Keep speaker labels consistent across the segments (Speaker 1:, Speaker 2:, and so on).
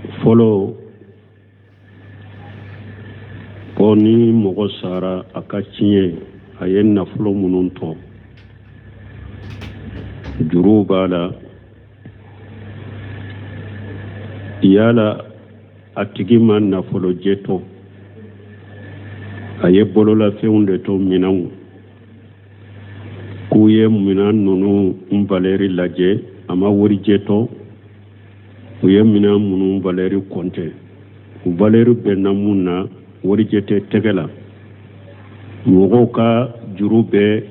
Speaker 1: Fɔlɔ ko ni mɔgɔ sara, a ka tiɲɛ, a ye nafolo minnu to, juruw b'a la, yala a tigi ma nafolojɛ to, a ye bololafɛnw de to, minɛnw, k'u ye minɛn ninnu valɛri lajɛ, a ma warijɛ to, u ye minɛn minnu valɛri kɔntɛ, u valɛri bɛnna mun na, warijɛ tɛ tɛgɛ la, mɔgɔw ka juru bɛ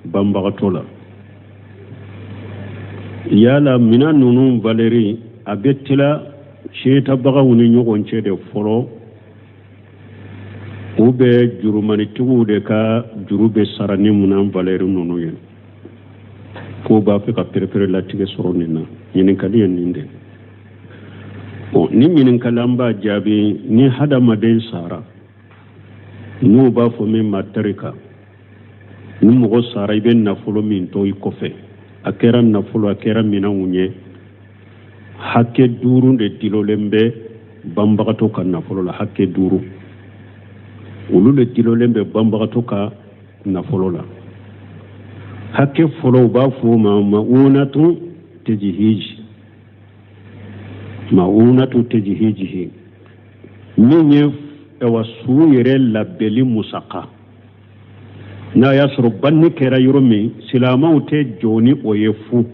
Speaker 1: banbagatɔ la, yala minɛn ninnu valɛri a bɛ tila tiɲɛtabagaw ni ɲɔgɔn cɛ de fɔlɔ, ou bien jurumanitigiw de ka juru bɛ sara ni minɛn valɛri ninnu ye? K'o b'a fɛ ka perepere latigɛ sɔrɔ nin na. Ɲininkali ye nin de. Bon, ni ɲininkali, an b'a jaabi: ni hadamaden sara, n'u b'a fɔ min ma tarika, ni mɔgɔ sara, i bɛ nafolo min to i kɔfɛ, a kɛra nafolo, a kɛra minɛnw ye, hakɛ duuru de dilolen bɛ banbagatɔ ka nafolo la. Hakɛ duuru, olu de dilolen bɛ banbagatɔ ka nafolo la. Hakɛ fɔlɔ, u b'a fɔ o ma ma'unatu tejihiji, ma'unatu tejihijihi, min ye awa su yɛrɛ labɛnli musaka. N'a y'a sɔrɔ banni kɛra yɔrɔ min, silamɛw tɛ jɔ ni o ye fu,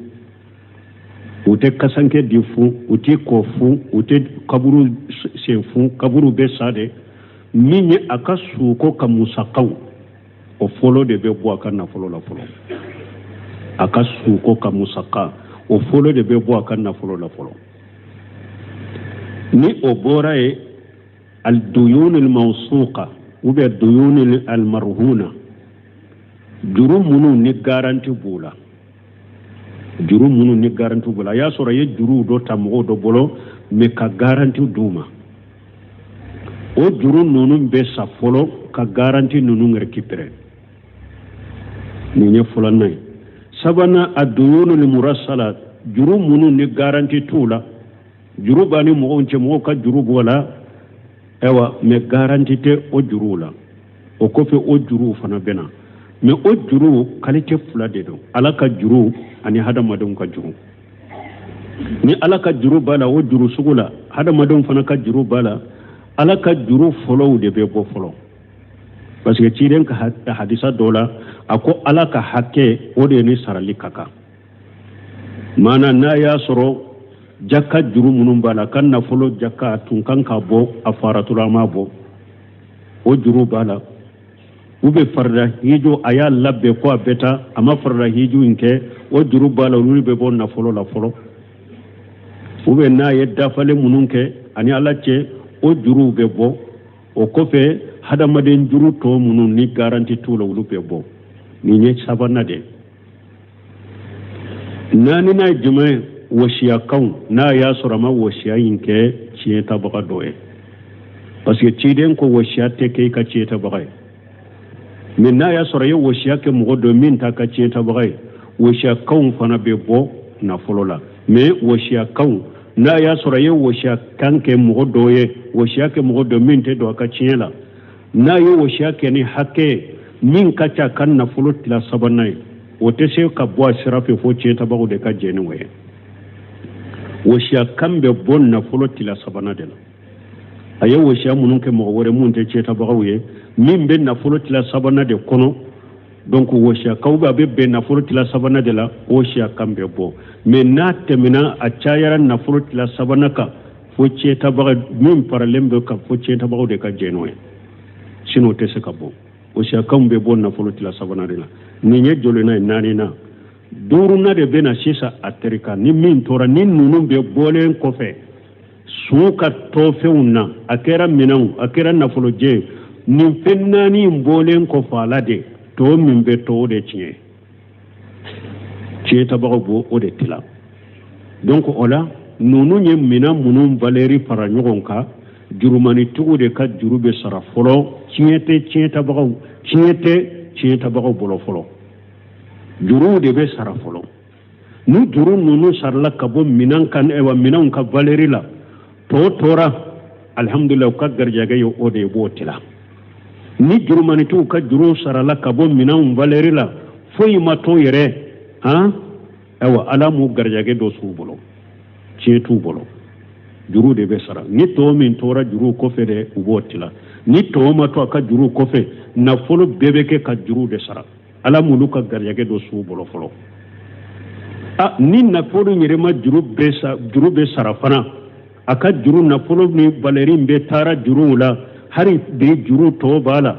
Speaker 1: u tɛ kasanke di fu, u tɛ kɔ fu, u tɛ kaburu sen fu, kaburu bɛ sa de. Min ye a ka suko ka musakaw, o fɔlɔ de bɛ bɔ a ka nafolo la fɔlɔ. A ka suko ka musaka, o fɔlɔ de bɛ bɔ a ka nafolo la fɔlɔ. Ni o bɔra yen, alduyun almawsuqa ou bien duyun almarhuna, juru minnu ni garanti b'u la, juru minnu ni garanti b'u la, a y'a sɔrɔ a ye juruw dɔ ta mɔgɔw dɔ bolo, mais ka garanti d'u ma, o juru ninnu bɛ sa fɔlɔ ka garanti ninnu récupérer. Nin ye filanan ye. Sabanan, a duyunu murasala, juru minnu ni garanti t'u la, juru b'a ni mɔgɔw cɛ, mɔgɔw ka juru b'o la, ayiwa, mais garanti tɛ o juruw la. O kɔfɛ, o juruw fana bɛ na, mais o juruw qualité fila de don: Ala ka juru ani hadamadenw ka juru. Ni Ala ka juru b'a la, o juru sugu la, hadamadenw fana ka juru b'a la. Ala ka juru fɔlɔw de bɛ bɔ fɔlɔ, parce que ciden ka hadisa dɔ la, a ko Ala ka hakɛ, o de ni sarali ka kan. Maana n'a y'a sɔrɔ jaka juru minnu b'a la, ka nafolo jaka a tun kan ka bɔ, a faratula, a ma bɔ, o juru b'a la, u bɛ farida hiju, a y'a labɛn ko a bɛ taa, a ma farida hiju in kɛ, o juru b'a la, olu bɛ bɔ nafolo la fɔlɔ. U bɛ n'a ye dafalen minnu kɛ ani Ala cɛ, o juruw bɛ bɔ. O kɔfɛ, hadamaden juru tɔ minnu ni garanti t'u la, olu bɛ bɔ. Nin ye sabanan de. Naaninan ye jumɛn ye? Wasiyakanw. N'a y'a sɔrɔ a ma wasiya in kɛ tiɲɛtabaga dɔ ye, parce que ciden ko wasiya tɛ kɛ i ka tiɲɛtabaga ye, mais n'a y'a sɔrɔ i ye wasiya kɛ mɔgɔ dɔ min t'a ka tiɲɛtabaga ye, wasiyakanw fana bɛ bɔ nafolo la. Mais wasiyakanw, n'a y'a sɔrɔ i ye wasiyakan kɛ mɔgɔ dɔ ye, wasiya kɛ mɔgɔ dɔ min tɛ don a ka tiɲɛ la, n'a ye wasiya kɛ ni hakɛ ye min ka ca a ka nafolo tila sabanan ye, o tɛ se ka bɔ a sira fɛ fo tiɲɛtabagaw de ka jɛn ni o ye. Wasiyakan bɛ bɔ nafolo tila sabanan de la. A ye wasiya minnu kɛ mɔgɔ wɛrɛ mun tɛ tiɲɛtabagaw ye, min bɛ nafolo tila sabanan de kɔnɔ, donc wasiyakanw bɛ, a bɛ bɛn nafolo tila sabanan de la, wasiyakan bɛ bɔ. Mais n'a tɛmɛna, a cayara nafolo tila sabanan kan, fo tiɲɛtabaga min faralen bɛ kan, fo tiɲɛtabagaw de ka jɛn n'o ye, sinon o tɛ se ka bɔ. Wasiyakanw bɛ bɔ nafolo tila sabanan de la. Nin ye jolina ye? Naaninan. Duurunan de bɛ na sisan, a terika ni min tora, ni ninnu bɛ bɔlen kɔfɛ su ka tɔfɛnw na, a kɛra minɛnw, a kɛra nafolojɛ, nin fɛn naani in bɔlen kɔfɛ a la de, tɔ min bɛ to, o de tiɲɛ, tiɲɛtabagaw b'o o de tila. Donc o la, ninnu ye minɛn minnu valeur fara ɲɔgɔn kan, jurumanitigiw de ka juru bɛ sara fɔlɔ. Tiɲɛ tɛ tiɲɛtabagaw, tiɲɛ tɛ tiɲɛtabagaw bolo fɔlɔ, juruw de bɛ sara fɔlɔ. Ni juru ninnu sarala ka bɔ minɛn kan, ɛwa, minɛnw ka valeur la. Tɔ tora, alihamudulila, u ka garijɛgɛ ye o de ye, b'o tila. Ni jurumanitigiw ka juru sarala ka bɔ minɛnw valɛri la, foyi ma to yɛrɛ, han, ayiwa, Ala m'u garijɛgɛ don s'u bolo, tiɲɛ t'u bolo, juru de bɛ sara. Ni tɔ min tora juru kɔfɛ dɛ, u b'o tila. Ni tɔ ma to a ka juru kɔfɛ, nafolo bɛɛ bɛ kɛ ka juru de sara. Ala m'olu ka garijɛgɛ don s'u bolo fɔlɔ. A ni nafolo yɛrɛ ma juru bɛɛ sa, juru bɛ sara fana. A ka juru nafolo ni valɛri bɛɛ taara juruw la, hali bi juru tɔ b'a la,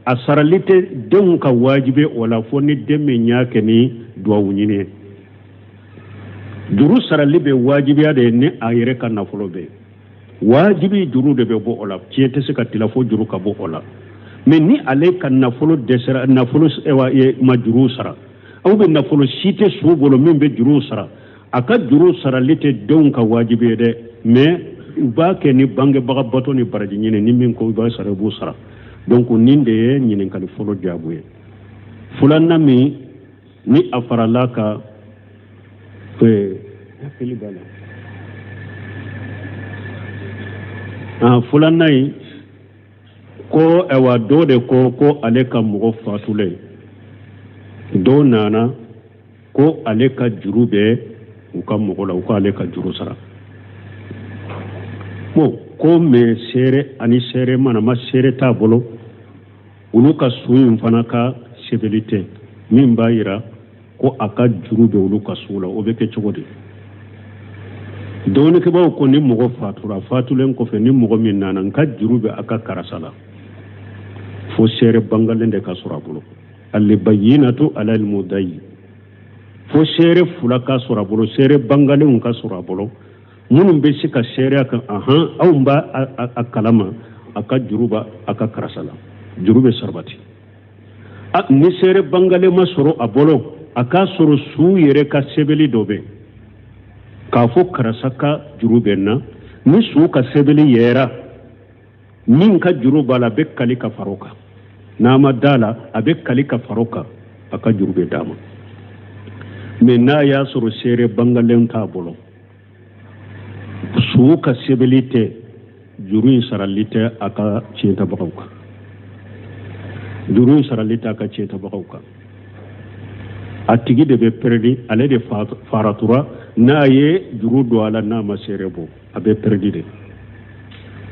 Speaker 1: a sarali tɛ denw ka wajibi o la, fo ni den min y'a kɛ ni duwawu ɲini ye. Juru sarali bɛ wajibiya de ni a yɛrɛ ka nafolo bɛ wajibi, juru de bɛ bɔ o la. Tiɲɛ tɛ se ka tila fo juru ka bɔ o la. Mɛ ni ale ka nafolo dɛsɛra, nafolo ma juru sara, aw bɛ nafolo si tɛ su bolo min bɛ juru sara, a ka juru sarali tɛ denw ka wajibi ye dɛ. Mɛ u b'a kɛ ni bangebaga bato ni baraji ɲini, ni min ko i b'a sara, i b'o sara. Donc nin de ye ɲininkali fɔlɔ jaabu ye. Filanan min ni a farala ka hakili b'a la, filanan in ko, ayiwa, dɔ de ko ko ale ka mɔgɔ fatulen, dɔw nana ko ale ka juru bɛ u ka mɔgɔ la, u ko ale ka juru sara. Bon, ko mɛ seere ani seere mana ma, seere t'a bolo, olu ka su in fana ka sɛbɛnni tɛ min b'a yira ko a ka juru bɛ olu ka su la. O bɛ kɛ cogo di? Dɔɔnikɛbaaw ko ni mɔgɔ fatura, fatulen kɔfɛ, ni mɔgɔ min nana n ka juru bɛ a ka karisa la, fo seere bangalen de ka sɔrɔ a bolo. Albayinatu alal mudayi, fo seere fila ka sɔrɔ a bolo, seere bangalenw ka sɔrɔ a bolo, minnu bɛ se ka seereya kan, ahan, anw b'a a kalama a ka juru b'a a ka karisa la, juru bɛ sarabati. A ni seere bangalen ma sɔrɔ a bolo, a k'a sɔrɔ su yɛrɛ ka sɛbɛnni dɔ bɛ k'a fɔ karisa ka juru bɛ n na. Ni su ka sɛbɛnni yɛra, min ka juru b'a la, a bɛ kali ka far'o kan. N'a ma da la, a bɛ kali ka far'o kan, a ka juru bɛ d'a ma. Mɛ n'a y'a sɔrɔ seere bangalen t'a bolo, su ka sɛbɛnni tɛ, juru in sarali tɛ a ka tiɲɛtabagaw kan, juru in sarali tɛ a ka tiɲɛtabagaw kan. A tigi de bɛ pɛrɛdi, ale de faratura. N'a ye juru don a la, n'a ma seere bɔ, a bɛ pɛrɛdi de.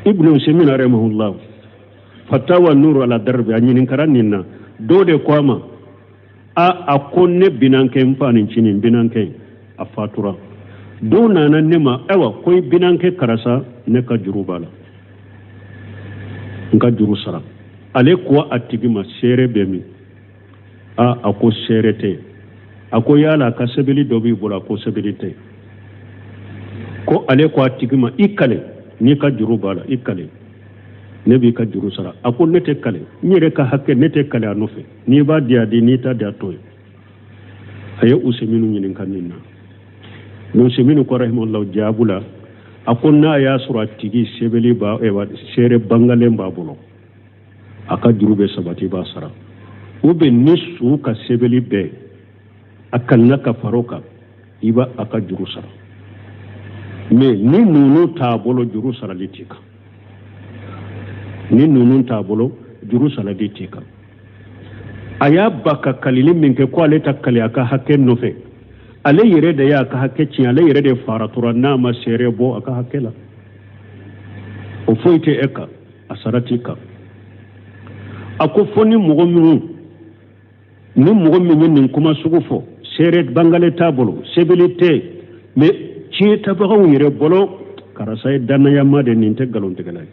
Speaker 1: Ibnu Usaymin rahimahullah, Fatawa Nuru ala Darbi, a ɲininkara nin na. Dɔ de ko a ma, a ko ne binankɛ, n fa ni cinin binankɛ, a fatura, dɔw nana ne ma, ayiwa, ko i binankɛ karisa, ne ka juru b'a la, n ka juru sara. Ale ko a tigi ma, seere bɛ min? A ko seere tɛ. A ko yala a ka sɛbɛnni dɔ b'i bolo? A ko sɛbɛnni tɛ. Ko ale ko a tigi ma, i kale n'i ka juru b'a la, i kale, ne b'i ka juru sara. A ko ne tɛ kale, n yɛrɛ ka hakɛ, ne tɛ kale a nɔfɛ. N'i b'a di, a di, n'i t'a di, a to yen. A ye Useminu ɲininka nin na. Useminu ko rahimahullah jaabu la, a ko n'a y'a sɔrɔ a tigi sɛbɛnni b'a, seere bangalen b'a bolo, a ka juru bɛ sabati, b'a sara. Ou bien ni su ka sɛbɛnni bɛɛ a kalina ka far'o kan, i b'a a ka juru sara. Mais ni ninnu t'a bolo, juru sarali t'i kan. Ni ninnu t'a bolo, juru sarali t'i kan. A y'a ba ka kalili min kɛ ko ale ta kali a ka hakɛ nɔfɛ, ale yɛrɛ de y'a ka hakɛ tiɲɛ, ale yɛrɛ de faratura n'a ma seere bɔ a ka hakɛ la. O foyi tɛ e kan, a sara t'i kan. A ko fo ni mɔgɔ minnu, ni mɔgɔ min ye nin kuma sugu fɔ, seere bangale t'a bolo, sɛbɛnni tɛ, mais tiɲɛtabagaw yɛrɛ bolo, karisa ye dannayama de, nin tɛ nkalontigɛla ye,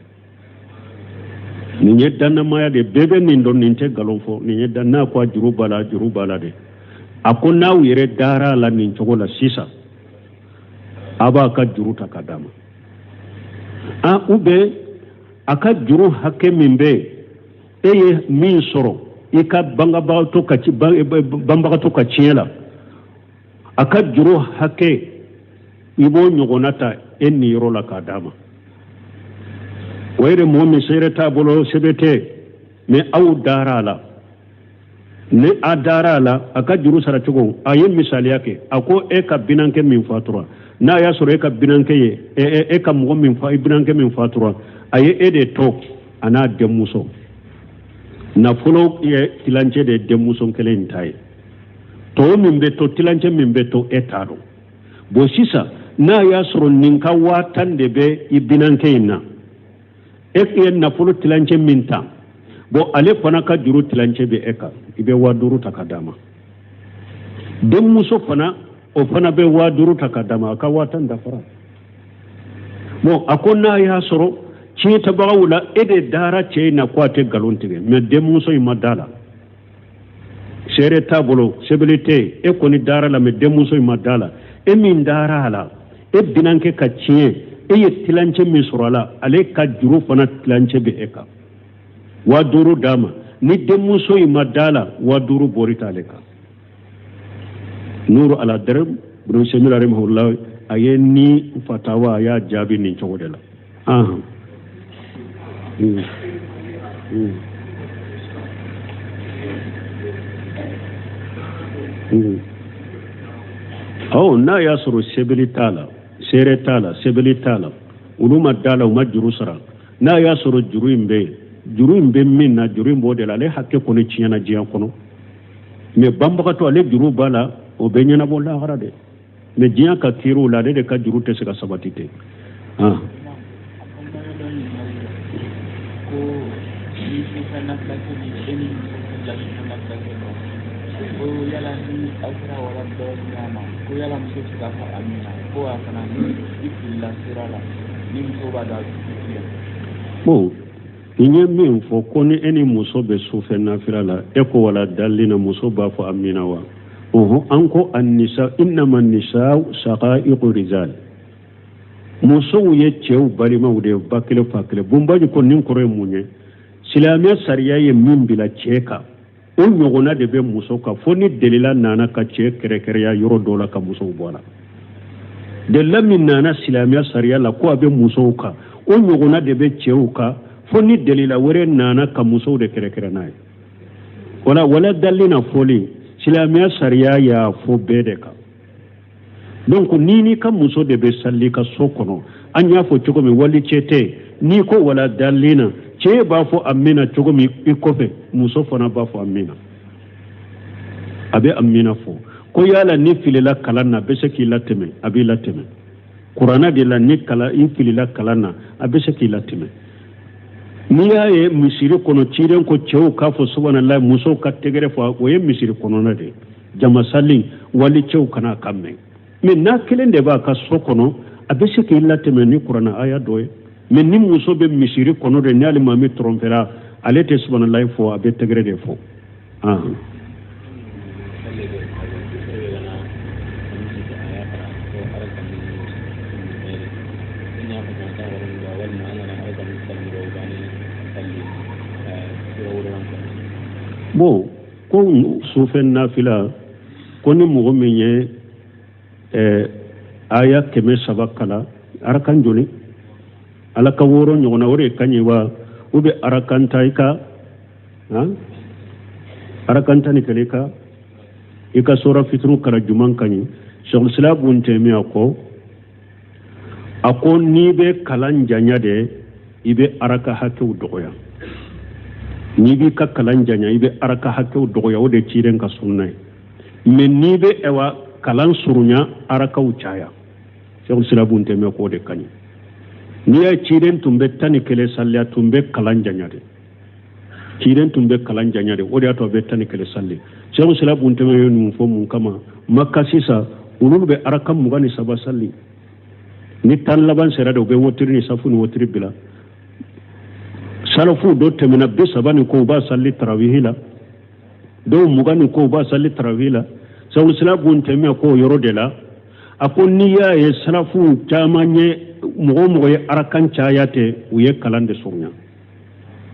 Speaker 1: nin ye dannamaya de, bɛɛ bɛ nin dɔn, nin tɛ nkalon fɔ, nin ye n'a ko a juru b'a la, a juru b'a la de. A ko n'aw yɛrɛ dara a la nin cogo la sisan, a b'a ka juru ta ka d'a ma. A ou bien a ka juru hakɛ min bɛ yen, e ye min sɔrɔ i ka bangebagatɔ ka ci, banbagatɔ ka tiɲɛ la, a ka juru hakɛ, i b'o ɲɔgɔnna ta e niyɔrɔ la k'a d'a ma. O yɛrɛ mɔgɔ min seere t'a bolo, sɛbɛn tɛ, mais aw dara a la, ni a dara a la, a ka juru sara cogo, a ye misaliya kɛ. A ko e ka binankɛ min fatura, N'a y'a sɔrɔ e ka binankɛ ye e ka mɔgɔ min fa, i binankɛ min fatura, a ye e de to a n'a denmuso, nafolo ye tilancɛ de ye denmuso kelen in ta ye, tɔ min bɛ to, tilancɛ min bɛ to, e t'a dɔn. Bon, sisan n'a y'a sɔrɔ nin ka 10 000 de bɛ i binankɛ in na, e ye nafolo tilancɛ min ta, bon, ale fana ka juru tilancɛ bɛ e kan, i bɛ 5000 ta ka d'a ma. Denmuso fana, o fana bɛ 5000 ta ka d'a ma, a ka 10 000 dafara. Bon, a ko n'a y'a sɔrɔ tiɲɛtabagaw la, e de dara cɛ in na ko a tɛ nkalon tigɛ, mais denmuso in ma da la, seere t'a bolo, sɛbɛnni tɛ yen, e kɔni dara la, mais denmuso in ma da la. E min dara a la, e binankɛ ka tiɲɛ, e ye tilancɛ min sɔrɔ a la, ale ka juru fana tilancɛ bɛ e kan, 5000 d'a ma. Ni denmuso in ma da la, 5000 bɔri t'ale kan. Nuru ala darb, Ibn Usaymin rahimahullah, a ye ni fatawa, a y'a jaabi nin cogo de la. Ahan. Awɔ, n'a y'a sɔrɔ sɛbɛnni t'a la, seere t'a la, sɛbɛnni t'a la, olu ma da la, u ma juru sara, n'a y'a sɔrɔ juru in bɛ yen, juru in bɛ min na, juru in b'o de la, ale hakɛ kɔni tiɲɛna diɲɛ kɔnɔ, mais banbagatɔ, ale juru b'a la, o bɛ ɲɛnabɔ lahara de, mais diɲɛ ka kiiriw la, ale de ka juru tɛ se ka sabati ten. Ah.
Speaker 2: Ko yala ni aw sera wala dɔ ma, ko yala muso bɛ se k'a fɔ amina, ko a fana ni i filila sura la, ni muso b'a dɔn a bɛ
Speaker 1: Bon, n ye min fɔ ko ni e ni muso bɛ sufɛ nafila la, e ko wala dalina, muso b'a fɔ amina wa? Ɔhɔn, an ko anisa innama nisa shaqaiqu rijal, musow ye cɛw balimaw de ye, ba kelen fa kelen. Bunbaji ko nin kɔrɔ ye mun ye? Silamɛ sariya ye min bila cɛ kan, o ɲɔgɔnna de bɛ muso kan, fo ni delila nana ka cɛ kɛrɛkɛrɛya yɔrɔ dɔ la ka musow bɔ a la. Delila min nana silamɛya sariya la ko a bɛ musow kan, o ɲɔgɔnna de bɛ cɛw kan, fo ni delila wɛrɛ nana ka musow de kɛrɛkɛrɛ n'a ye. Wala wala dalina fɔli, silamɛya sariya y'a fɔ bɛɛ de kan. Donc n'i n'i ka muso de bɛ sali ka so kɔnɔ, an y'a fɔ cogo min, wali cɛ tɛ, n'i ko wala dalina, cɛ b'a fɔ amina cogo min i kɔfɛ, muso fana b'a fɔ amina, a bɛ amina fɔ. Ko yala ni filila kalan na, a bɛ se k'i latɛmɛ? A b'i latɛmɛ kuranna de la. Ni kalan i filila kalan na, a bɛ se k'i latɛmɛ. N'i y'a ye misiri kɔnɔ, ciden ko cɛw k'a fɔ subhanallah, musow ka tɛgɛrɛ fɔ, o ye misiri kɔnɔna de ye, jamasali, wali cɛw kana a kan mɛn. Mais n'a kelen de b'a ka so kɔnɔ, a bɛ se k'i latɛmɛ ni kuranna aya dɔ ye. Mais ni muso bɛ misiri kɔnɔ de, ni alimami tɔrɔnfɛra, ale tɛ subhanallah fɔ, a bɛ tɛgɛrɛ de fɔ. Bon, ko sufɛ nafila, ko ni mɔgɔ min ye aya 300 kalan, arakan joli? Arakan 6 ɲɔgɔnna, o de ka ɲi wa? U bɛ arakan ta, i ka arakan 11 i ka sura fitiri kalan, juman ka ɲi? Sheikhul Islam Ibn Taymiya ko, a ko n'i bɛ kalan janya de, i bɛ araka hakɛw dɔgɔya. N'i b'i ka kalan janya, i bɛ araka hakɛw dɔgɔya, o de ciden ka sunna ye. Mais n'i bɛ ɛwa kalan surunya, arakaw caya. Sheikhul Islam Ibn Taymiya k'o de ka ɲi. N'i y'a ciden tun bɛ 11 sali, a tun bɛ kalan janya de. Ciden tun bɛ kalan janya de, o de y'a to a bɛ 11 sali. Sheikhul Islam Ibn Taymiya ye nin fɔ mun kama? Maka sisan, olu bɛ araka 23 sali. Ni 10 laban sera de, u bɛ wotiri ni safu ni wotiri bila. Salafu dɔ tɛmɛna, 30 ni kɔ, u b'a sali tarawihi la, dɔw 20 ni kɔ, u b'a sali tarawihi la. Sheikhul Islam Ibn Taymiya ko o yɔrɔ de la, a ko n'i y'a ye salafu caman ye, mɔgɔ o mɔgɔ ye arakan caya tɛ, u ye kalan de surunya.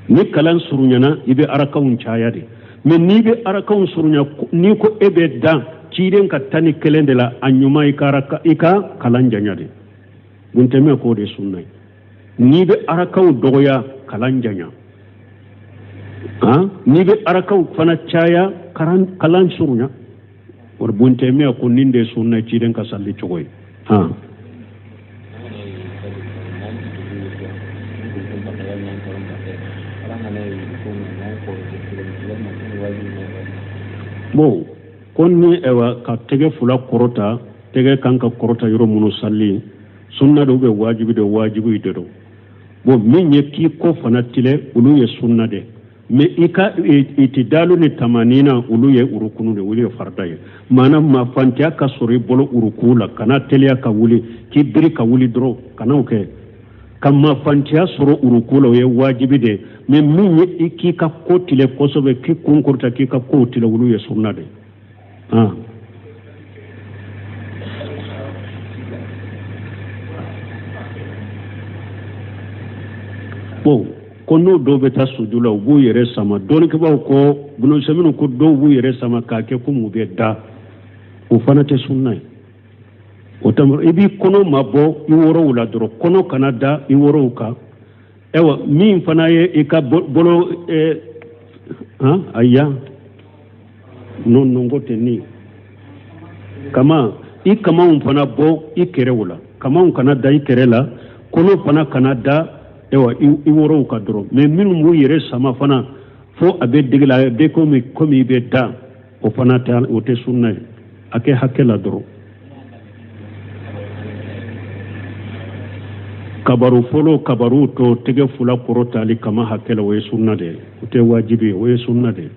Speaker 1: Ni kalan surunyana, i bɛ arakanw caya de. Mais n'i bɛ arakanw surunya, n'i ko e bɛ dan ciden ka 11 de la, a ɲuman i ka araka, i ka kalan janya de. Ibn Taymiya k'o de sunna ye. N'i bɛ arakaw dɔgɔya, kalan janya. Han, n'i bɛ arakaw fana caya, kalan surunya. O Ibn Taymiya ko nin de ye sunna ciden ka sali cogo ye. Han. Bon, ko ni ɛwa ka tɛgɛ fila kɔrɔta, tɛgɛ kan ka kɔrɔta yɔrɔ minnu sali sunna de ou bien wajibi de? Wajibi de don. Bon, min ye k'i kɔ fana tilɛn, olu ye sunna de. Mais i ka itidalu ni tamanina, olu ye urukunu de, olu ye farida ye. Maana mafantiya ka sɔrɔ i bolo uruku la, kana teliya ka wuli k'i biri ka wuli dɔrɔn, kana o kɛ. Ka mafantiya sɔrɔ uruku la, o ye wajibi de. Mais min ye i k'i ka kɔ tilɛn kosɛbɛ, k'i kun kɔrɔta k'i ka kow tilɛn, olu ye sunna de. Ah. Bon, ko n'o dɔw bɛ taa suju la, u b'u yɛrɛ sama. Dɔnnikɛbaaw ko, Bunu Usɛminu ko dɔw b'u yɛrɛ sama k'a kɛ komi u bɛ da, o fana tɛ sunna ye. O tɛ, i b'i kɔnɔ mabɔ i worow la dɔrɔn, kɔnɔ kana da i worow kan. Ayiwa, min fana ye i ka bolo han aya non non ko tɛ ni kama i kamanw fana bɔ i kɛrɛw la, kamanw kana da i kɛrɛ la, kɔnɔ fana kana da ayiwa i worow kan dɔrɔn. Mais minnu b'u yɛrɛ sama fana fo a bɛ dege la, a bɛ komi i bɛ da, o fana tɛ, o tɛ sunna ye. A kɛ hakɛ la dɔrɔn. Kabaru fɔlɔ, kabaru tɔ, tɛgɛ fila kɔrɔtali kama hakɛ la, o ye sunna de ye, o tɛ wajibi ye, o ye sunna de ye.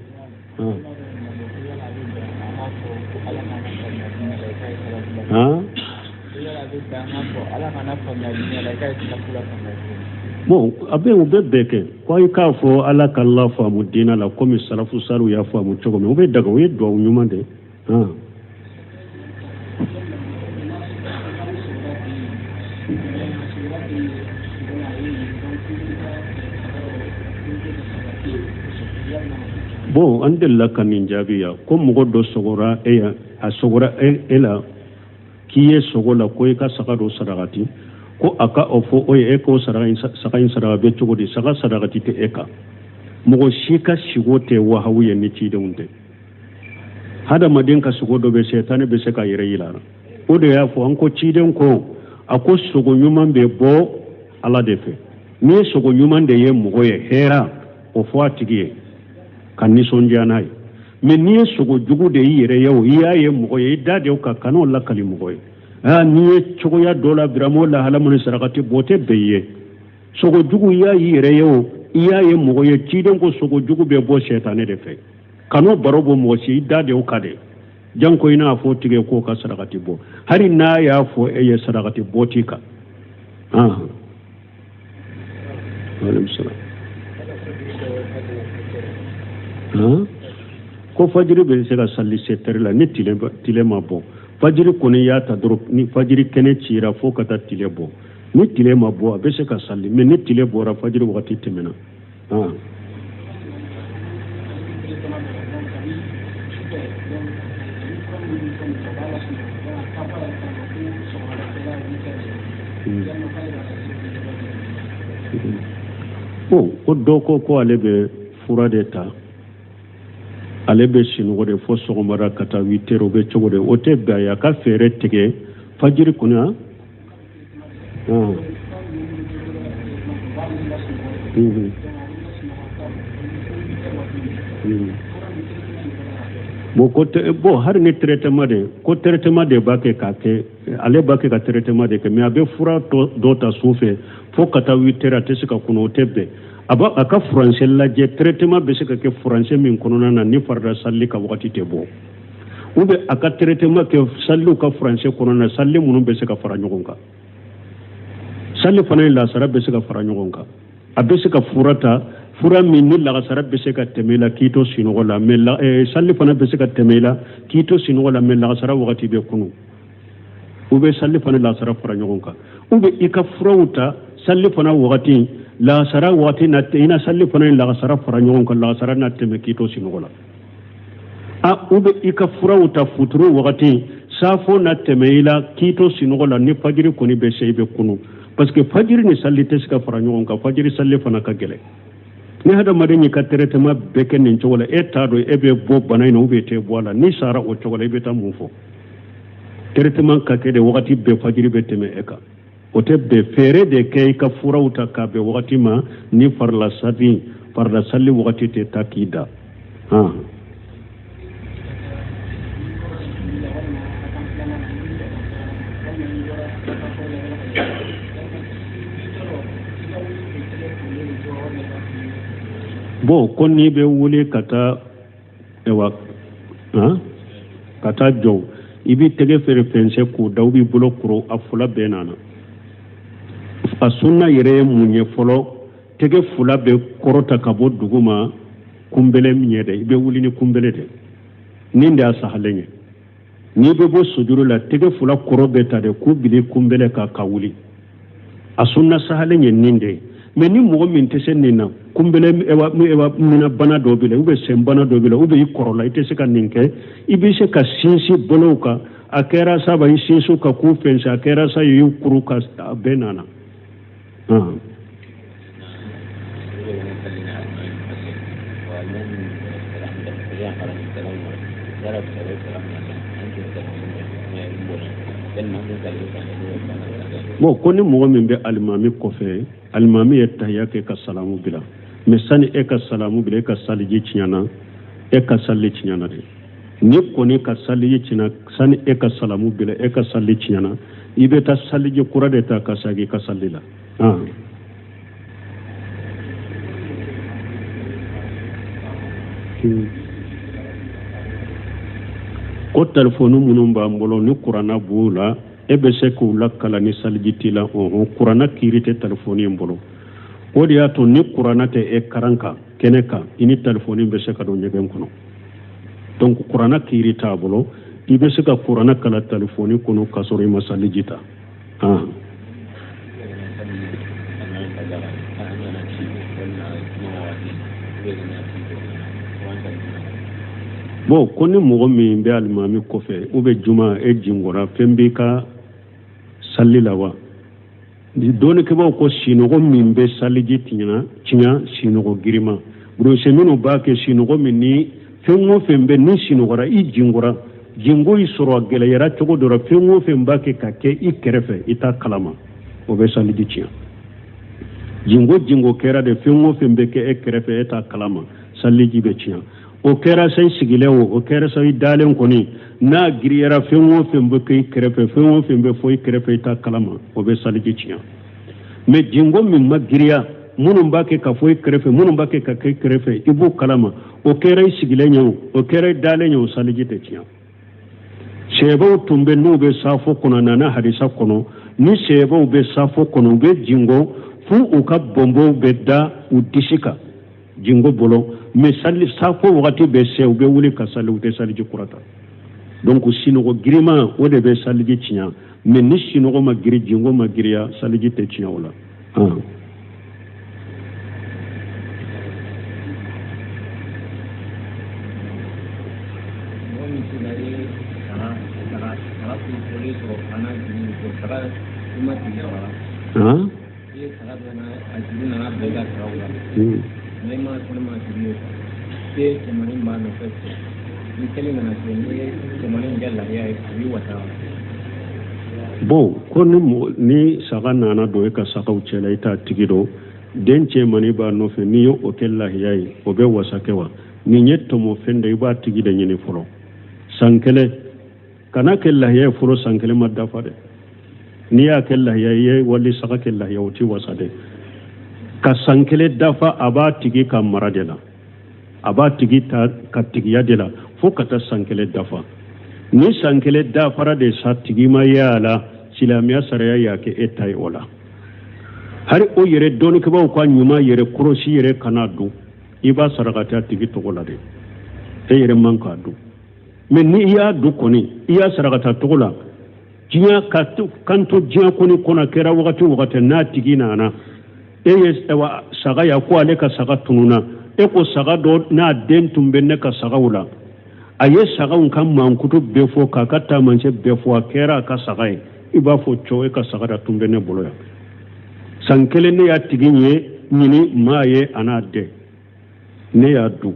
Speaker 1: Han, bon, a bɛ u bɛ bɛɛ kɛ ko i k'a fɔ Ala ka la faamu diinɛ la komi salafu saliw y'a faamu cogo min, o bɛ daga, o ye duwawu ɲuman de ye. Han, bon, an delila ka nin jaabi yan ko mɔgɔ dɔ sɔgɔra e ya, a sɔgɔra e la k'i ye sogo la ko i ka saga dɔ sarakati, ko a ka o fɔ o ye e k'o saga in saraka bɛ cogo di? Saga sarakati tɛ e kan. Mɔgɔ si ka sigo tɛ wahawu ye ni cidenw tɛ. Hadamaden ka sogo dɔ bɛ sɛtanɛ bɛ se ka yɛrɛ yira la. O de y'a fɔ an ko ciden ko a ko sogo ɲuman bɛ bɔ Ala de fɛ. N'i ye sogo ɲuman de ye mɔgɔ ye, hɛra o fɔ a tigi ye ka nisɔndiya n'a ye. Mais n'i ye sogo jugu de y'i yɛrɛ ye, o i y'a ye mɔgɔ ye, i da de o kan, kan'o lakali mɔgɔ ye. Aa, n'i ye cogoya dɔ la vraiment, o lahala minnu sarakati bɔ, o tɛ bɛn i ye. Sogo jugu i y'a y'i yɛrɛ ye, o i y'a ye mɔgɔ ye, ciden ko sogo jugu bɛ bɔ sɛtanɛ de fɛ. Kan'o baro bɔ mɔgɔ si, i da de o kan de. Janko i n'a fɔ o tigi k'o ka sarakati bɔ, hali n'a y'a fɔ e ye, sarakati bɔ t'i kan. Aleykum salaam. Ko fajiri bɛ se ka sali 7 heures la ni tile ma bɔ. Fajiri kɔni y'a ta dɔrɔn, ni fajiri kɛnɛ cira fo ka taa tile bɔ, ni tile ma bɔ, a bɛ se ka sali. Mais ni tile bɔra, fajiri wagati tɛmɛna. Bon, ko dɔ ko ko ale bɛ fura de ta, ale bɛ sinɔgɔ de fo sɔgɔmada ka taa 8 heures, o bɛ cogo de? O tɛ bɛn a ye. A ka fɛɛrɛ tigɛ fajiri kɔni. Han, bon, ko bon, hali ni traitement de, ko traitement de b'a kɛ k'a kɛ, ale b'a kɛ ka traitement de kɛ, mais a bɛ fura dɔ ta su fɛ fo ka taa 8 heures, a tɛ se ka kunu, o tɛ bɛn. A b'a a ka furancɛ lajɛ, traitement bɛ se ka kɛ furancɛ min kɔnɔna na ni farida salili ka wagati tɛ bɔ, ou bien a ka traitement kɛ saliliw ka furancɛ kɔnɔna na, salili minnu bɛ se ka fara ɲɔgɔn kan, sali fana ye lasara bɛ se ka fara ɲɔgɔn kan. A bɛ se ka fura ta, fura min ni lagasara bɛ se ka tɛmɛ i la k'i to sinɔgɔ la, mais sali fana bɛ se ka tɛmɛ i la k'i to sinɔgɔ la, mais lagasara wagati bɛ kunu. U bɛ sali fana lasara fara ɲɔgɔn kan, ou bien i ka furaw ta sali fana wagati, lagasara wagati na, i na sali fana ni lagasara fara ɲɔgɔn kan, lagasara na tɛmɛ k'i to sinɔgɔ la. A ou bien i ka furaw ta futuru wagati, safo na tɛmɛ i la k'i to sinɔgɔ la, ni fajiri kɔni bɛ se, i bɛ kunu, parce que fajiri ni sali tɛ se ka fara ɲɔgɔn kan, fajiri sali fana ka gɛlɛn. Ni hadamaden y'i ka traitement bɛɛ kɛ nin cogo la, e t'a dɔn e bɛ bɔ bana in na ou bien e tɛ bɔ a la. N'i sara o cogo la, i bɛ taa mun fɔ? Traitement ka kɛ de wagati bɛɛ, fajiri bɛ tɛmɛ e kan, o tɛ bɛn. Fɛɛrɛ de kɛ i ka furaw ta k'a bɛn wagati ma ni farila sali wagati tɛ taa k'i da. Han, Bon, ko n'i bɛ wuli ka taa ewa han ka taa jɔ, i b'i tɛgɛ fɛrɛ fɛnsɛ k'o da, u b'i bolo kuru, a fila bɛɛ nana. A sunna yɛrɛ ye mun ye fɔlɔ? Tɛgɛ fila bɛ kɔrɔta ka bɔ dugu ma kunbele ɲɛ dɛ, i bɛ wuli ni kunbele dɛ. Nin de y'a sahalen ye. N'i bɛ bɔ sujuru la, tɛgɛ fila kɔrɔ bɛ ta de k'u bili kunbele kan ka wuli. A sunna sahalen ye nin de ye. Mais ni mɔgɔ min tɛ se nin na, kunbele ewa ewa mina bana dɔ b'i la, ou bien sen bana dɔ b'i la, ou bien i kɔrɔla, i tɛ se ka nin kɛ, i bɛ se ka sinsin bolow kan. A kɛra saba i sinsin ka k'u fɛnsɛ, a kɛra sa i y'u kuru ka, a bɛɛ nana. Bon, ko ni mɔgɔ min bɛ alimami kɔfɛ, alimami ye tahiya kɛ ka salamu bila, mais sani e ka salamu bila, e ka saliji tiɲɛna, e ka sali tiɲɛna de. Ni kɔni ka saliji tiɲɛna sani e ka salamu bila, e ka sali tiɲɛna, i bɛ taa saliji kura de ta ka segin i ka sali la. Ko telefɔni minnu b'an bolo ni kuranna b'u la, e bɛ se k'u lakalan ni saliji t'i la? Ɔhɔn, kuranna kiiri tɛ telefɔni in bolo. O de y'a to ni kuranna tɛ écran kan, kɛnɛ kan, i ni telefɔni bɛ se ka don ɲɛgɛn kɔnɔ. Donc kuranna kiiri t'a bolo, i bɛ se ka kuranna kalan telefɔni kɔnɔ k'a sɔrɔ i ma saliji ta. Bon, ko ni mɔgɔ min bɛ alimami kɔfɛ ou bien juma, e jinkɔra, fɛn b'i ka sali la wa? Dɔnnikɛbaaw ko sinɔgɔ min bɛ saliji tiɲɛ tiɲɛ, sinɔgɔ girinma buruse minnu b'a kɛ, sinɔgɔ min ni fɛn o fɛn bɛ ni sinɔgɔra, i jinkɔra, jinko y'i sɔrɔ, a gɛlɛyara cogo dɔ la, fɛn o fɛn b'a kɛ ka kɛ i kɛrɛfɛ, i t'a kalama, o bɛ saliji tiɲɛ. Jinko jinko kɛra de, fɛn o fɛn bɛ kɛ e kɛrɛfɛ, e t'a kalama, saliji bɛ tiɲɛ. O kɛra sa i sigilen o, o kɛra sa i dalen kɔni, n'a giriyara, fɛn o fɛn bɛ kɛ i kɛrɛfɛ, fɛn o fɛn bɛ fɔ i kɛrɛfɛ, i t'a kalama, o bɛ saliji tiɲɛ. Mais jinko min ma giriya, minnu b'a kɛ ka fɔ i kɛrɛfɛ, minnu b'a kɛ ka kɛ i kɛrɛfɛ, i b'o kalama, o kɛra i sigilen ye o, o kɛra i dalen ye o, saliji tɛ tiɲɛ. Sɛbɛw tun bɛ n'u bɛ safo kɔnɔ, nana hadisa kɔnɔ, ni sɛbɛw bɛ safo kɔnɔ, u bɛ jinko fo u ka bɔnbɔnw bɛ da u disi kan jinko bolo. Mais sali safo wagati bɛ se, u bɛ wuli ka sali, u tɛ saliji kura ta. Donc sinɔgɔ girinman, o de bɛ saliji tiɲɛ. Mais ni sinɔgɔ ma giri, jinko ma giriya, saliji tɛ tiɲɛ o la. Bon, ko ni saga nana don e ka sagaw cɛla, i t'a tigi dɔn, den cɛmannin b'a nɔfɛ, n'i ye o kɛ lahiya ye, o bɛ wasa kɛ wa? Nin ye tɔmɔfɛn de, i b'a tigi de ɲini fɔlɔ. San kelen kana kɛ lahiya ye fɔlɔ, san kelen ma dafa dɛ. N'i y'a kɛ lahiya ye, wali saga kɛ lahiya, o ti wasa dɛ. Ka san kelen dafa, a b'a tigi ka mara de la, a b'a tigi ta ka tigiya de la fo ka taa san kelen dafa. Ni san kelen dafara de sa, tigi ma ye a la, silamɛya sariya y'a kɛ e ta ye o la. Hari o yɛrɛ dɔnnikɛbaaw ka ɲuman yɛrɛ kɔlɔsi yɛrɛ kana dun, i b'a sarakati a tigi tɔgɔ la dɛ, e yɛrɛ man k'a dun. Mais ni i y'a dun kɔni, i y'a sarakata tɔgɔ la, diɲɛ ka kan to diɲɛ kɔni kɔnɔ, kɛra wagati o wagati n'a tigi nana e ye saga ya, ko ale ka saga tununna, e ko saga dɔ n'a den tun bɛ ne ka sagaw la, a ye sagaw ka mankutu bɛɛ fɔ, k'a ka taamasiyɛn bɛɛ fɔ, a kɛra a ka saga ye, i b'a fɔ cɔ, e ka saga da tun bɛ ne bolo yan san kelen, ne y'a tigi ye ɲini maa ye, a n'a den, ne y'a dun.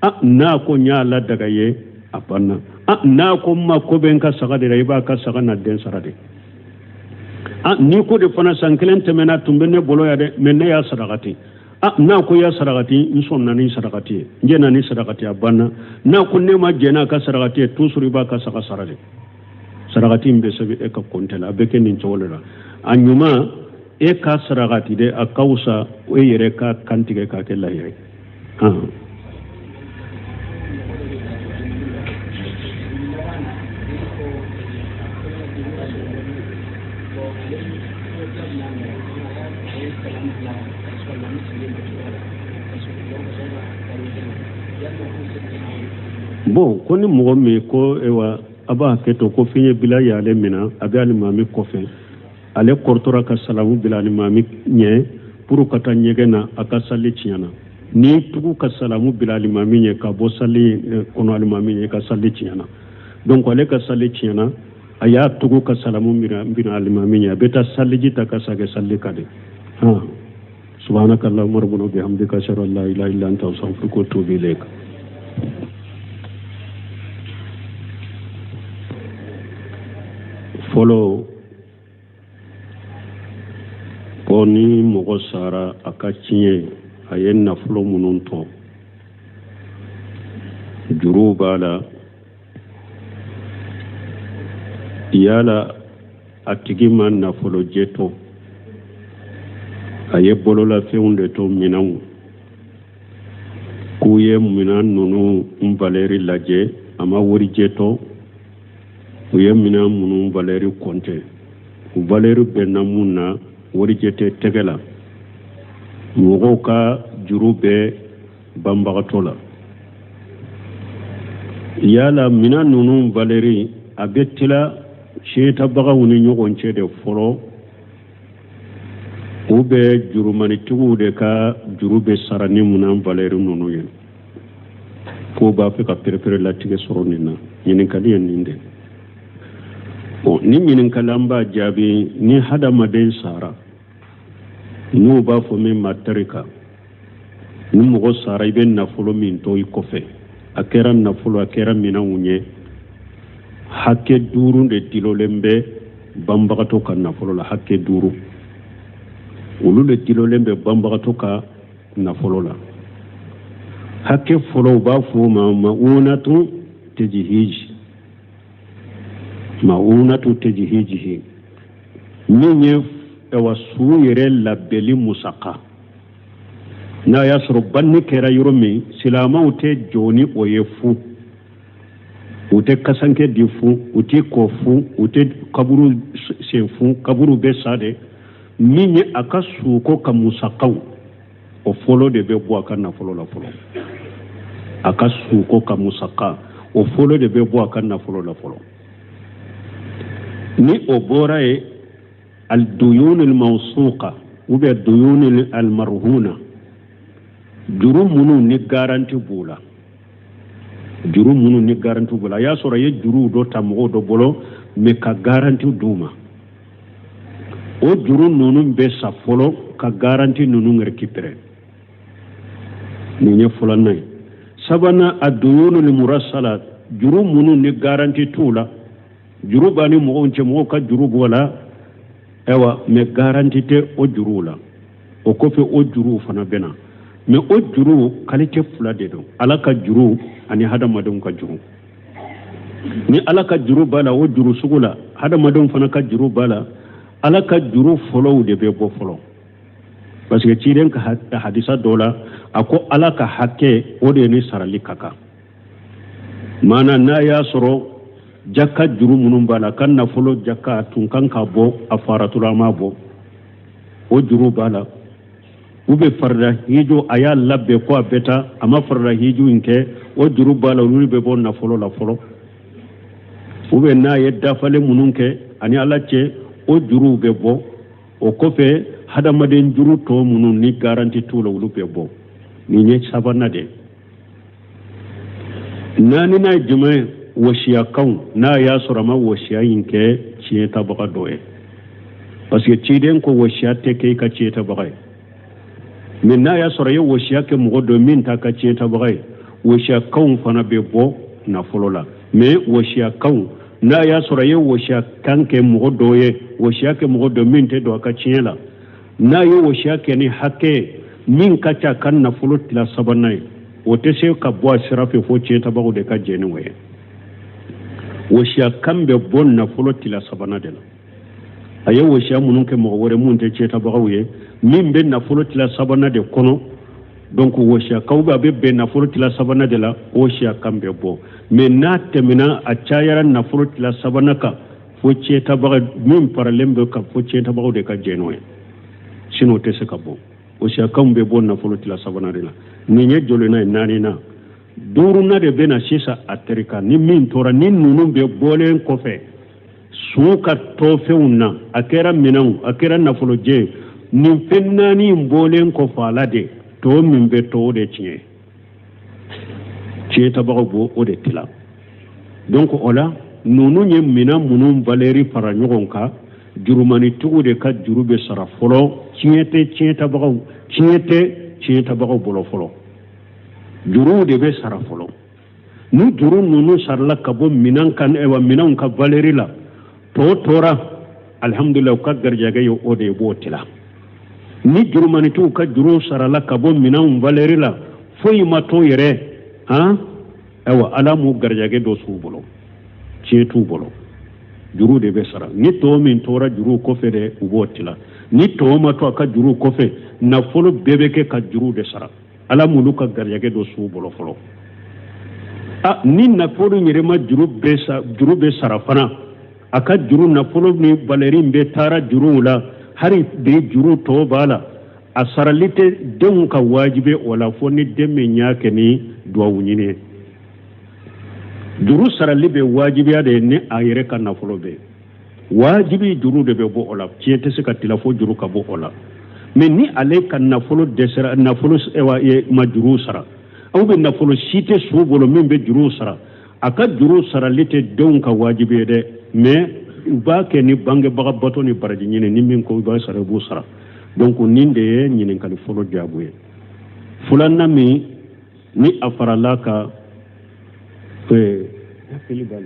Speaker 1: A n'a ko n y'a ladaga ye, a banna. A n'a ko n ma ko bɛ n ka saga de la, i b'a ka saga n'a den sara de. A n'i ko de fana san kelen tɛmɛna, tun bɛ ne bolo yan dɛ, mais ne y'a sarakati. A n'a ko i y'a sarakati, n sɔnna ni sarakati ye, n jɛnna ni sarakati, a banna. N'a ko ne ma jɛn n'a ka sarakati ye, toujours i b'a ka saga sara de. Sarakati in bɛ sɛbɛn e ka kɔnte la, a bɛ kɛ nin cogo de la. A ɲuman e ka sarakati dɛ, a ka fisa e yɛrɛ ka kantigɛ k'a kɛ lahiya ye. Han. Bon, ko ni mɔgɔ min ko ewa a b'a hakɛ to ko fiɲɛ bila y'ale minɛ, a bɛ alimami kɔfɛ, ale kɔrɔtɔra ka salamu bila alimami ɲɛ pour ka taa ɲɛgɛn na, a ka sali tiɲɛna. N'i tugu ka salamu bila alimami ɲɛ ka bɔ sali kɔnɔ alimami ɲɛ, i ka sali tiɲɛna. Donc ale ka sali tiɲɛna, a y'a tugu ka salamu bila alimami ɲɛ, a bɛ taa saliji ta ka segin sali kan de. Han, subhanaka allahumma rabbana bihamdika, ashhadu an la ilaha illa anta, astaghfiruka wa atubu ilayk. Fɔlɔ, ko ni mɔgɔ sara, a ka tiɲɛ, a ye nafolo minnu to, juruw b'a la, yala a tigi ma nafolojɛ to, a ye bololafɛnw de to, minɛnw, k'u ye minɛn ninnu valɛri lajɛ, a ma warijɛ to, u ye minɛn minnu valɛri kɔnte, u valɛri bɛnna mun na, warijɛ tɛ tɛgɛ la, mɔgɔw ka juru bɛ banbagatɔ la, yala minɛn ninnu valɛri a bɛ tila tiɲɛtabagaw ni ɲɔgɔn cɛ de fɔlɔ, u bɛ jurumanitigiw de ka juru bɛ sara ni minɛn valɛri ninnu ye? K'o b'a fɛ ka perepere latigɛ sɔrɔ nin na. Ɲininkali ye nin de. Bon, ni ɲininkali, an b'a jaabi ni hadamaden sara, n'u b'a fɔ min ma tarika, ni mɔgɔ sara, i bɛ nafolo min to i kɔfɛ, a kɛra nafolo, a kɛra minɛnw ye, hakɛ duuru de dilolen bɛ banbagatɔ ka nafolo la. Hakɛ duuru, olu de dilolen bɛ banbagatɔ ka nafolo la. Hakɛ fɔlɔ, u b'a fɔ o ma ma'unatu tejihiji, ma'unatu tejihijihi, min ye awa su yɛrɛ labɛnli musaka. N'a y'a sɔrɔ banni kɛra yɔrɔ min, silamɛw tɛ jɔ ni o ye fu, u tɛ kasanke di fu, u tɛ kɔ fu, u tɛ kaburu sen fu, kaburu bɛ sa de. Min ye a ka suko ka musakaw, o fɔlɔ de bɛ bɔ a ka nafolo la fɔlɔ. A ka suko ka musaka, o fɔlɔ de bɛ bɔ a ka nafolo la fɔlɔ. Ni o bɔra yen, alduyun almawsuqa ou bien duyun almarhuna, juru minnu ni garanti b'u la, juru minnu ni garanti b'u la, a y'a sɔrɔ a ye juruw dɔ ta mɔgɔw dɔ bolo, mais ka garanti d'u ma, o juru ninnu bɛ sa fɔlɔ ka garanti ninnu récupérer. Nin ye filanan ye. Sabanan, aduyun almurasala, juru minnu ni garanti t'u la, juru b'a ni mɔgɔw cɛ, mɔgɔw ka juru b'o la, ayiwa, mais garanti tɛ o juruw la. O kɔfɛ, o juruw fana bɛ na, mais o juru qualité fila de don: Ala ka juru ani hadamadenw ka juru. Ni Ala ka juru b'a la, o juru sugu la, hadamadenw fana ka juru b'a la. Ala ka juru fɔlɔw de bɛ bɔ fɔlɔ, parce que ciden ka hadisa dɔ la, a ko Ala ka hakɛ, o de ni sarali ka kan. Maana n'a y'a sɔrɔ jaka juru minnu b'a la, ka nafolo jaka a tun kan ka bɔ, a faratula, a ma bɔ, o juru b'a la. U bɛ farida hiju, a y'a labɛn ko a bɛ taa, a ma farida hiju in kɛ, o juru b'a la, olu bɛ bɔ nafolo la fɔlɔ. U bɛ n'a ye dafalen minnu kɛ ani Ala cɛ, o juruw bɛ bɔ. O kɔfɛ, hadamaden juru tɔ minnu ni garanti t'u la, olu bɛ bɔ. Nin ye sabanan de. Naaninan ye jumɛn ye? Wasiyakanw. N'a y'a sɔrɔ a ma wasiya in kɛ tiɲɛtabaga dɔ ye, parce que ciden ko wasiya tɛ kɛ i ka tiɲɛtabaga ye, mais n'a y'a sɔrɔ i ye wasiya kɛ mɔgɔ dɔ min t'a ka tiɲɛtabaga ye, wasiyakanw fana bɛ bɔ nafolo la. Mais wasiyakanw, n'a y'a sɔrɔ i ye wasiyakan kɛ mɔgɔ dɔ ye, wasiya kɛ mɔgɔ dɔ min tɛ don a ka tiɲɛ la, n'a ye wasiya kɛ ni hakɛ min ka ca a ka nafolo tila sabanan ye, o tɛ se ka bɔ a sira fɛ fo tiɲɛtabagaw de ka jɛ ni o ye. Wasiyakan bɛ bɔ nafolo tila sabanan de la. A ye wasiya minnu kɛ mɔgɔ wɛrɛ mun tɛ tiɲɛtabagaw ye, min bɛ nafolo tila sabanan de kɔnɔ, Donc wasiya kan a bɛ bɛn nafolo tila sabanan de la, wasiya kan bɛ bɔ. Mais n'a tɛmɛna, a cayara nafolo tila sabanan kan, fo tiɲɛtabaga min faralen bɛ kan, fo tiɲɛtabagaw de ka jɛn n'o ye, sinon o tɛ se ka bɔ. Wasiya kan bɛ bɔ nafolo tila sabanan de la. Nin ye jolina ye? Naaninan. Duurunan de bɛ na sisan, a terika ni min tora ni ninnu bɛɛ bɔlen kɔfɛ su ka tɔfɛnw na, a kɛra minɛnw, a kɛra nafolojɛ, nin fɛn naani in bɔlen kɔfɛ a la de, tɔ min bɛ to, o de tiɲɛ, tiɲɛtabagaw b'o o de tila. Donc o la, ninnu ye minɛn minnu valeur fara ɲɔgɔn kan, jurumanitigiw de ka juru bɛ sara fɔlɔ. Tiɲɛ tɛ tiɲɛtabagaw, tiɲɛ tɛ tiɲɛtabagaw bolo fɔlɔ, juruw de bɛ sara fɔlɔ. Ni juru ninnu sarala ka bɔ minɛn kan, ɛwa, minɛnw ka valeur la, tɔ tora, alihamudulila, u ka garijɛgɛ ye o de ye, b'o tila. Ni jurumanitigiw ka juru sarala ka bɔ minɛnw valeur la, foyi ma to yɛrɛ, han, ayiwa, Ala m'u garijɛgɛ dɔ s'u bolo, tiɲɛ t'u bolo, juru de bɛ sara. Ni tɔ min tora juru kɔfɛ de, u b'o tila. Ni tɔ ma to a ka juru kɔfɛ, nafolo bɛɛ bɛ kɛ ka juru de sara. Ala m'olu ka garijɛgɛ dɔ s'u bolo fɔlɔ. A ni nafolo yɛrɛ ma juru bɛɛ sa, juru bɛ sara fana. A ka juru nafolo ni valeur bɛɛ taara juruw la, hali bi juru tɔ b'a la, a sarali tɛ denw ka wajibi o la, fo ni den min y'a kɛ ni duwawu ɲini ye. Juru sarali bɛ wajibiya de ni a yɛrɛ ka nafolo bɛ wajibi, juru de bɛ bɔ o la. Tiɲɛ tɛ se ka tila fo juru ka bɔ o la. Mais ni ale ka nafolo dɛsɛra, nafolo ma juru sara, aw bɛ nafolo si tɛ su bolo min bɛ juru sara, a ka juru sarali tɛ denw ka wajibi ye dɛ. Mais u b'a kɛ ni bangebaga bato ni baraji ɲini, ni min ko i b'a sara, i b'o sara. Donc nin de ye ɲininkali fɔlɔ jaabu ye. Filanan min ni a farala ka hakili b'a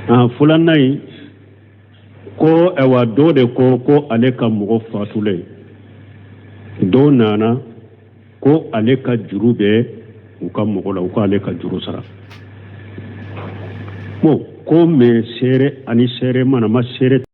Speaker 1: la, filanan ye ko, ayiwa, dɔ de ko ko ale ka mɔgɔ fatulen, dɔw nana ko ale ka juru bɛ u ka mɔgɔ la, u ko ale ka juru sara. Bon, ko mais seere ani seere mana ma seere.